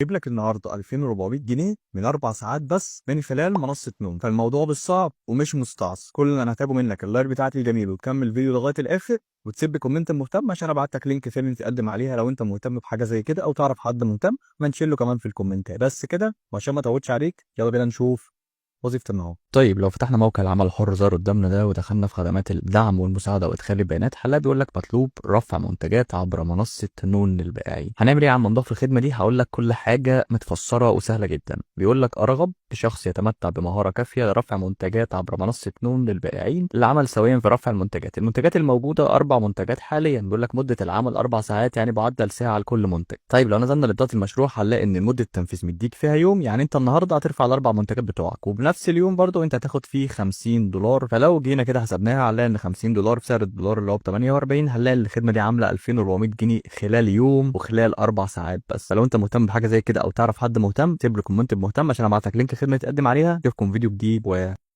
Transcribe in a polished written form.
جيب لك النهارده 2400 جنيه من 4 ساعات بس من خلال منصة نون. فالموضوع مش صعب ومش مستعصي، كل اللي انا هحتاجه منك ال like بتاعتي الجميل، وتكمل الفيديو لغاية الاخر، وتسيب comment مهتم عشان ابعت لك link فين تقدم عليها لو انت مهتم بحاجة زي كده او تعرف حد مهتم mention له كمان في الكومنتات. بس كده، وعشان ما اطولش عليك يلا بينا نشوف وظيفة النهارده. طيب لو فتحنا موقع العمل الحر ظهر قدامنا ده ودخلنا في خدمات الدعم والمساعدة وادخال البيانات، هنلاقي بيقول لك مطلوب رفع منتجات عبر منصة نون للبائعين. هنعمل ايه يا عم نضاف الخدمة دي؟ هقول لك كل حاجة متفسره وسهلة جدا. بيقول لك ارغب بشخص يتمتع بمهارة كافيه لرفع منتجات عبر منصة نون للبائعين للعمل سويا في رفع المنتجات. المنتجات الموجودة 4 منتجات حاليا. بيقول لك مده العمل 4 ساعات، يعني معدل ساعة لكل منتج. طيب لو نزلنا لبداية المشروع هنلاقي ان مده التنفيذ مديك فيها يوم، يعني انت النهارده هترفع الاربع منتجات بتوعك، وبنفس اليوم برضو انت هتاخد فيه 50 دولار. فلو جينا كده حسبناها هنلاقي ان 50 دولار بسعر الدولار اللي هو ب 48، هنلاقي الخدمة دي عامله 2400 جنيه خلال يوم وخلال 4 ساعات بس. فلو انت مهتم بحاجة زي كده او تعرف حد مهتم، اكتب لي comment مهتم عشان ابعت لك link خدمة تقدم عليها. اشوفكم فيديو جديد و